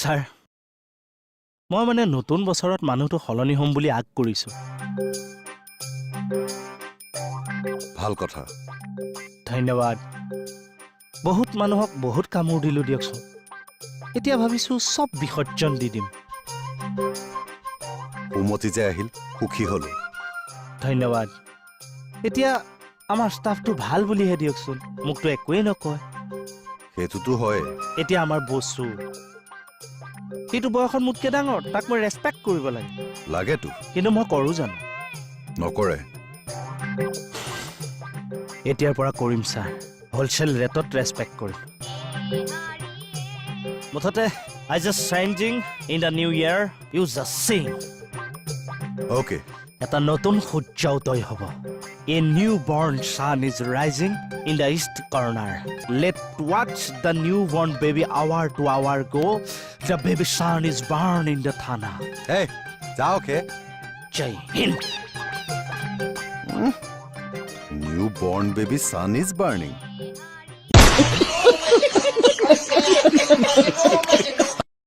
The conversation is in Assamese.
ছাৰ, মই মানে নতুন বছৰত মানুহটো সলনি হ'ম বুলি আগ কৰিছোঁ। ভাল কথা। ধন্যবাদ। বহুত মানুহক বহুত কামোৰ দিলোঁ দিয়কচোন। এতিয়া ভাবিছোঁ চব বিসৰ্জন দি দিম। সুমতি যে আহিল, সুখী হলো। ধন্যবাদ। এতিয়া আমাৰ ষ্টাফটো ভাল বুলিহে দিয়কচোন, মোকতো একোৱেই নকয়। সেইটোতো হয়। এতিয়া আমাৰ বসু, সিটো বয়সত মোতকৈ ডাঙৰ, তাক মই ৰেচপেক্ট কৰিব লাগে। লাগেতো। কিন্তু মই কৰোঁ জানো? নকৰে। এতিয়াৰ পৰা কৰিম ছাৰ, হ'লচেল ৰেটত ৰেচপেক্ট কৰিম। মুঠতে I just changing in the new year, you just sing. Okay. এটা নতুন সূৰ্য উদয় হ'ব। A new born sun is rising in the east corner. Let watch the new born baby hour to hour go. The baby sun is born in the থানা। এই, যাওক হে। Jay Hind. New born baby sun is burning.